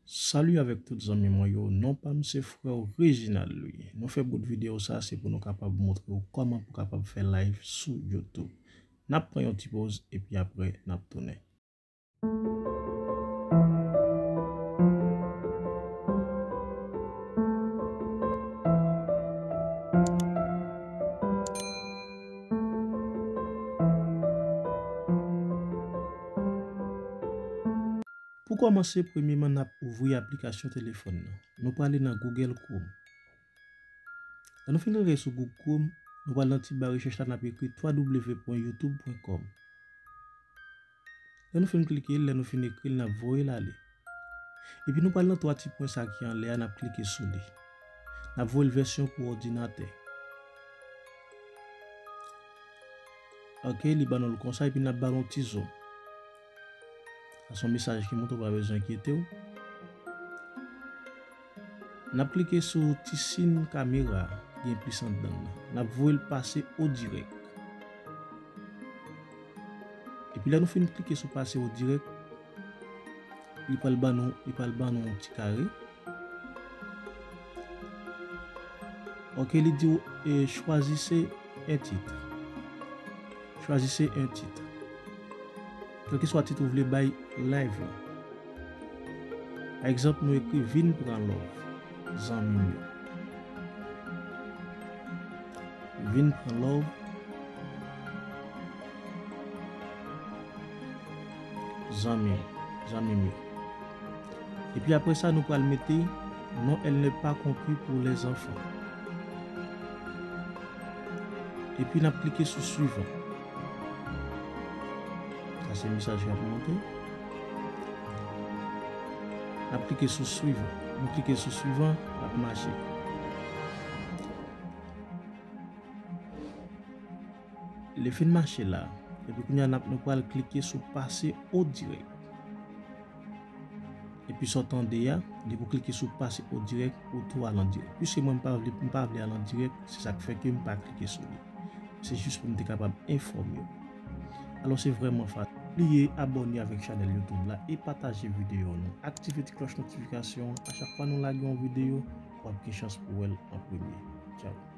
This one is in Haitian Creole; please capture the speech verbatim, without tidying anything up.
Salut avèk tout zanmi mwen yo, non pa m se frè w Reginald Louis. Nou fè bout videyo sa se pou nou kapab montre w kòman pou kapab fè live sou YouTube. N ap pran yon ti poz epi apre n ap tounen. Pou kòmanse, premyeman n ap ouvri aplikasyon telefòn nan. Nou prale nan Google Chrome. Lè nou fin klike sou Google Chrome, nou pral nan ti ba rechèch la, n ap ekri w w w pwen youtube pwen kòm. Lè nou fin klike l, lè nou fin ekri l, n ap voye l ale. Epi nou pral nan twa ti pwen sa ki anlè a, n ap klike sou li. N ap voye l vèsyon pou òdinatè. Ok, li ban nou l konsa, epi n ap ba nou ti zoom. Sa se yon mesaj ki montre w pa bezwen enkyete w. N ap klike sou ti siy kamera a, gen plis anndan l lan. N ap voye l pase o dirèk. Epi lè nou fin klike sou pase o dirèk, li pral ban nou, li pral ban nou yon ti kare. Ok, li di w, e, choisissez un titre. Choisissez un titre. Kèlkeswa tit ou vle bay live la. Pa egzanp, nou ekri Vin pran love, zanmi m yo. Vin pran love, zanmi, zanmi m yo. Epi apre sa, nou pral mete non, elle n'est pas compris pour les enfants. Epi n ap klike sou suivant. Sa se mesaj k ap monte. N ap klike sou suivant. Nou klike sou suivant, l ap mache. Li fin mache la. Epi kounye a n ap, nou pral klike sou pase o dirèk. Epi sa w tande a, li pou klike sou pase o dirèk, ou tou al an dirèk. Piske mwen m pa vle, m pa vle al an dirèk, se sa k fè ke m pa klike sou li. Se jis pou m te kapab enfòme w. Alò se vrèman fasil. Bliye abòne avèk chanèl YouTube la e pataje videyo nou. Aktive ti klòch notifikasyon an. A chak fwa nou lage yon videyo, w ap gen chans pou w wè l an premye. Tchao.